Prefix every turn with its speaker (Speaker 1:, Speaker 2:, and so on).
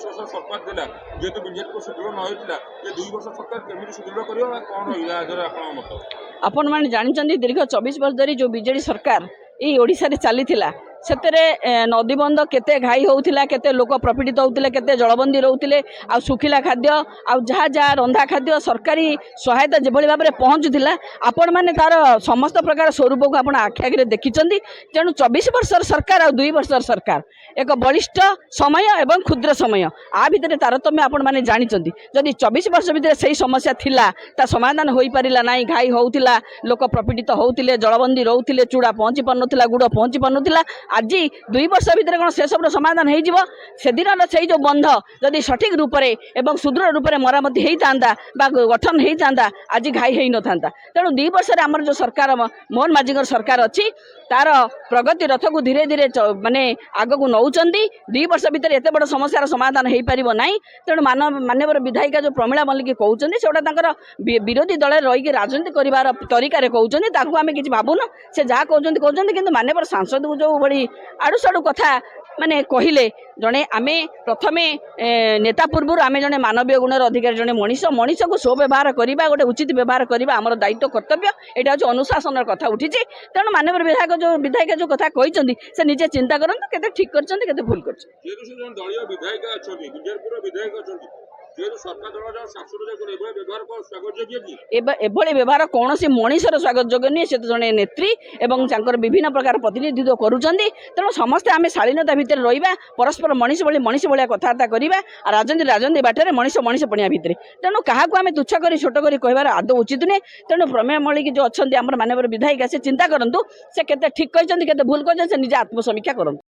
Speaker 1: ବର୍ଷ ସରକାର ଥିଲା, ଯେହେତୁ ବିଜେପିକୁ ସୁଦୃଢ଼ ନ ହେଇଥିଲା, ଏ 2 ବର୍ଷ ସରକାର କେମିତି ସୁଦୃଢ଼ କରିବ ବା କ'ଣ ରହିବ ୟା ଦେହରେ ଆପଣଙ୍କ ମତ?
Speaker 2: ଆପଣମାନେ ଜାଣିଛନ୍ତି, ଦୀର୍ଘ 24 ବର୍ଷ ଧରି ଯେଉଁ ବିଜେଡ଼ି ସରକାର ଏଇ ଓଡ଼ିଶାରେ ଚାଲିଥିଲା, ସେଥିରେ ନଦୀବନ୍ଧ କେତେ ଘାଇ ହେଉଥିଲା, କେତେ ଲୋକ ପ୍ରପୀଡ଼ିତ ହେଉଥିଲେ, କେତେ ଜଳବନ୍ଦୀ ରହୁଥିଲେ। ଆଉ ଶୁଖିଲା ଖାଦ୍ୟ ଆଉ ଯାହା ଯାହା ରନ୍ଧା ଖାଦ୍ୟ, ସରକାରୀ ସହାୟତା ଯେଭଳି ଭାବରେ ପହଞ୍ଚୁଥିଲା, ଆପଣମାନେ ତାର ସମସ୍ତ ପ୍ରକାର ସ୍ୱରୂପକୁ ଆପଣ ଆଖି ଆଗରେ ଦେଖିଛନ୍ତି। ତେଣୁ 24 ବର୍ଷର ସରକାର ଆଉ 2 ବର୍ଷର ସରକାର, ଏକ ବଳିଷ୍ଠ ସମୟ ଏବଂ କ୍ଷୁଦ୍ର ସମୟ, ଆ ଭିତରେ ତାରତମ୍ୟ ଆପଣମାନେ ଜାଣିଛନ୍ତି। ଯଦି 24 ବର୍ଷ ଭିତରେ ସେଇ ସମସ୍ୟା ଥିଲା, ତା ସମାଧାନ ହୋଇପାରିଲା ନାହିଁ, ଘାଇ ହେଉଥିଲା, ଲୋକ ପ୍ରପୀଡ଼ିତ ହେଉଥିଲେ, ଜଳବନ୍ଦୀ ରହୁଥିଲେ, ଚୁଡ଼ା ପହଞ୍ଚି ପାରୁନଥିଲା, ଗୁଡ଼ ପହଞ୍ଚି ପାରୁନଥିଲା, ଆଜି 2 ବର୍ଷ ଭିତରେ କ'ଣ ସେସବୁର ସମାଧାନ ହେଇଯିବ? ସେଦିନର ସେଇ ଯେଉଁ ବନ୍ଧ ଯଦି ସଠିକ୍ ରୂପରେ ଏବଂ ସୁଦୃଢ଼ ରୂପରେ ମରାମତି ହେଇଥାନ୍ତା ବା ଗଠନ ହେଇଥାନ୍ତା, ଆଜି ଘାଇ ହେଇନଥାନ୍ତା। ତେଣୁ 2 ବର୍ଷରେ ଆମର ଯେଉଁ ସରକାର, ମୋହନ ମାଝୀଙ୍କର ସରକାର ଅଛି, ତାର ପ୍ରଗତି ରଥକୁ ଧୀରେ ଧୀରେ ମାନେ ଆଗକୁ ନେଉଛନ୍ତି। 2 ବର୍ଷ ଭିତରେ ଏତେ ବଡ଼ ସମସ୍ୟାର ସମାଧାନ ହେଇପାରିବ ନାହିଁ। ତେଣୁ ମାନ୍ୟବର ବିଧାୟିକା ଯେଉଁ ପ୍ରମିଳା ମଲ୍ଲିକ କହୁଛନ୍ତି, ସେଗୁଡ଼ା ତାଙ୍କର ବିରୋଧୀ ଦଳରେ ରହିକି ରାଜନୀତି କରିବାର ତରିକାରେ କହୁଛନ୍ତି। ତାକୁ ଆମେ କିଛି ଭାବୁନୁ। ସେ ଯାହା କହୁଛନ୍ତି କହୁଛନ୍ତି। କିନ୍ତୁ ମାନ୍ୟବର ସାଂସଦକୁ ଯେଉଁ ଭଳି ଆଡ଼ୁ ସାଡ଼ୁ କଥା ମାନେ କହିଲେ, ଜଣେ ଆମେ ପ୍ରଥମେ ନେତା ପୂର୍ବରୁ ଆମେ ଜଣେ ମାନବୀୟ ଗୁଣର ଅଧିକାରୀ ଜଣେ ମଣିଷ। ମଣିଷକୁ ସୁବ୍ୟବହାର କରିବା, ଗୋଟେ ଉଚିତ ବ୍ୟବହାର କରିବା ଆମର ଦାୟିତ୍ୱ, କର୍ତ୍ତବ୍ୟ। ଏଇଟା ହେଉଛି ଅନୁଶାସନର କଥା ଉଠିଛି। ତେଣୁ ମାନ୍ୟବର ବିଧାୟକ ଯେଉଁ ବିଧାୟିକା ଯେଉଁ କଥା କହିଛନ୍ତି, ସେ ନିଜେ ଚିନ୍ତା କରନ୍ତୁ କେତେ ଠିକ୍ କରିଛନ୍ତି, କେତେ ଭୁଲ କରିଛନ୍ତି।
Speaker 1: ଯେହେତୁ ସେ ଜଣେ ଦଳୀୟ ବିଧାୟିକା ଅଛନ୍ତି, ବିଜେପିର ବିଧାୟକ ଅଛନ୍ତି, ଯେହେତୁ ସରକାର ଦଳ ଯାଉ ଶାସନ ଯାଉଛନ୍ତି, ଏଭଳି ବ୍ୟବହାର କଣ ସ୍ୱାଗତ ଯୋଗ୍ୟ କି?
Speaker 2: ଏବେ ଏଭଳି ବ୍ୟବହାର କୌଣସି ମଣିଷର ସ୍ୱାଗତ ଯୋଗ୍ୟ ନୁହେଁ। ସେ ତ ଜଣେ ନେତ୍ରୀ ଏବଂ ତାଙ୍କର ବିଭିନ୍ନ ପ୍ରକାର ପ୍ରତିନିଧିତ୍ୱ କରୁଛନ୍ତି। ତେଣୁ ସମସ୍ତେ ଆମେ ଶାଳୀନତା ଭିତରେ ରହିବା, ପରସ୍ପର ମଣିଷ ଭଳି, ମଣିଷ ଭଳିଆ କଥାବାର୍ତ୍ତା କରିବା ଆଉ ରାଜନୀତି ରାଜନୀତି ବାଟରେ, ମଣିଷ ମଣିଷ ପଣିଆ ଭିତରେ। ତେଣୁ କାହାକୁ ଆମେ ତୁଚ୍ଛ କରି, ଛୋଟ କରି କହିବାର ଆଦୌ ଉଚିତ ନୁହେଁ। ତେଣୁ ପ୍ରମିଳା ମଲ୍ଲିକ ଯେଉଁ ଅଛନ୍ତି ଆମର ମାନ୍ୟବର ବିଧାୟିକା, ସେ ଚିନ୍ତା କରନ୍ତୁ ସେ କେତେ ଠିକ୍ କହିଛନ୍ତି, କେତେ ଭୁଲ କହିଛନ୍ତି। ସେ ନିଜେ ଆତ୍ମସମୀକ୍ଷା କରନ୍ତୁ।